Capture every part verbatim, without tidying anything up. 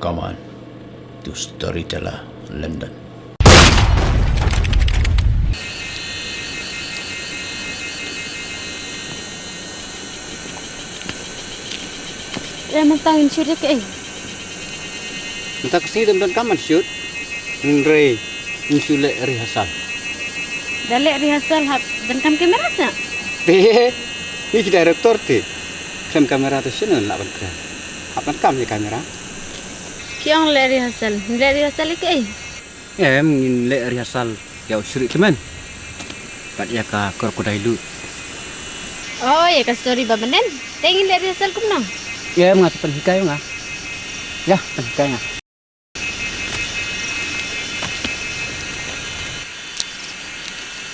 Kaman, to Storyteller London. Ïa, mynta ngin shoot ïa kaei? Mynta ka sngi dang don kam ban shoot. Hynrei ngin shu leh rehearsal. Da leh rehearsal hap donkam kamera sa? Te, ngi ki director te. Khlem kamera te shano lah ban kren. Hap donkam ïa kamera. Phi ong leh rehearsal. Leh rehearsal ïa kaei? Em, ngin leh rehearsal ïa u Shri Clement bad ïa ka Crocodile Luh. Oh, ïa ka story ba bneng. Te ngin leh rehearsal kumno? Em, nga sa pynhikai nga. Ïa, pynhikai nga.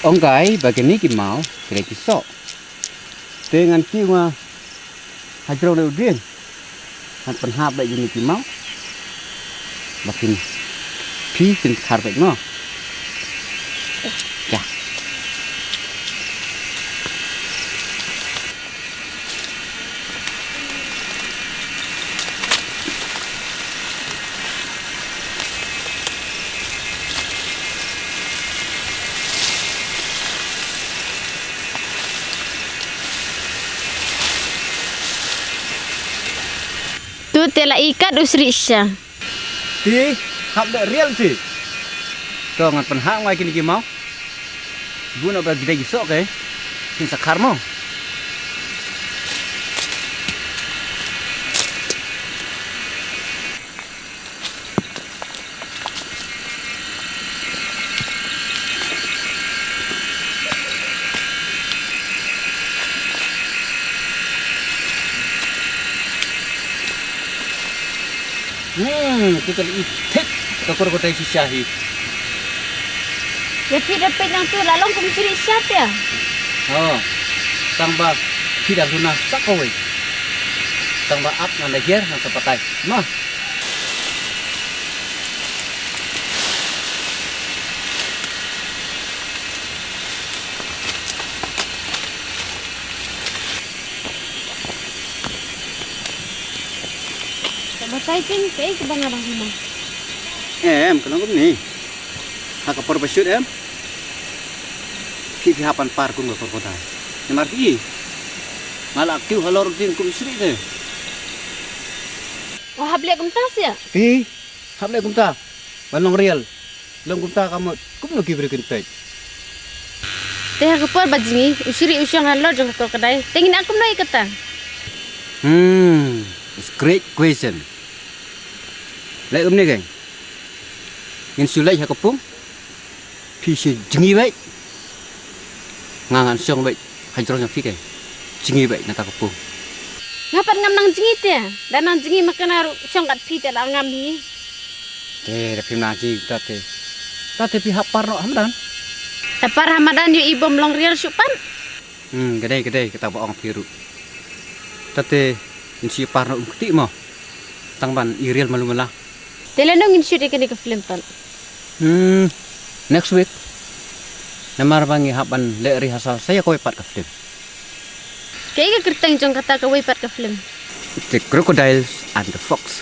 Ong kai ba kine ki maw ki dei ki soh. Te ngan kiew nga hajrong da u dieng. Ngan pynhap bad kine ki maw. Ba kin phi kin khar bad mo. Ja. Tu te la ikat u Shri sha. Te, hap da real te. To ngan pynhap nga ïa kine ki maw. Shu buh noh ba ki dei ki soh ke. Kin sa khar mo. Hmm, tu ka la i thik ka Crocodile shisha hi. Ïa phi da peit nangtu la long kum Shri shisha te. Oh, tang ba phi da duna sa kawei. Tang ba ap ngan da hiar ngan sa batai. Ma. Ka batai jing kaei kaba nga dang hima. Em, ka long kumne. Ha ka por ba shoot em. Phi phi hap ban par kum ka Crocodile. Namar phi. Nga la kiew halor ding kum Shri te. Oh, hap leh kumta sia. Phi. Hap leh kumta. Ban long real. Long kumta ka mut kumno ki briew kin peit. Te ha ka por ba jngi u Shri u shong halor jong ka Crocodile. Te ngin ïa kumno ïa kata? Hmm, it's great question. Leh kumne keiñ. Ngin shu leit ha ka pung. Phi shu jngi beit. Nga ngan shong beit. Hajrong jong phi keiñ. Jngi beit na ta ka pung. Nga pat ngam nang jngi te. Da nang jngi ma kane ruh shong kat phi te la ngam hi. Te da phim nang jngi ta te. Ta te phi hap par noh ha madan. Ta par ha madan ïoh i bym long real shuh pat. Hmm, ka dei, ka dei, kata ba ong phi ruh. Ta te ngin shu par noh um kti mo. Tang ban i real malu mala. Te lano ngin shoot ïa kane ka film pat? Hmm, next week. Namar ba ngi hap ban leh rehearsal sa ïa kawei pat ka film. Kaei ka kyrteng jong kata kawei pat ka film? The Crocodiles and the Fox.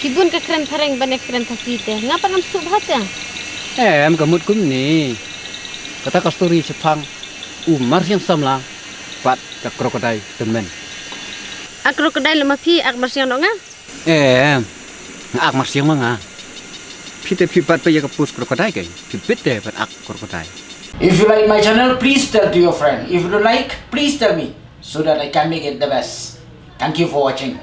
Ki bun ka kren phareng ban ïa kren Khasi te. Nga pat ngam sngewbha te. Em, ka mut kumne. Kata ka story shaphang u Marsiang Samla bad ka Crocodile the Man. A Crocodile ma phi, a Marsiang noh nga? Em, nga ak Marsiang ma nga. Phi te phi bat peit ïa ka post Crocodile keiñ. Phi bit te ban ak Crocodile. If you like my channel, please tell to your friend. If you don't like, please tell me so that I can make it the best. Thank you for watching.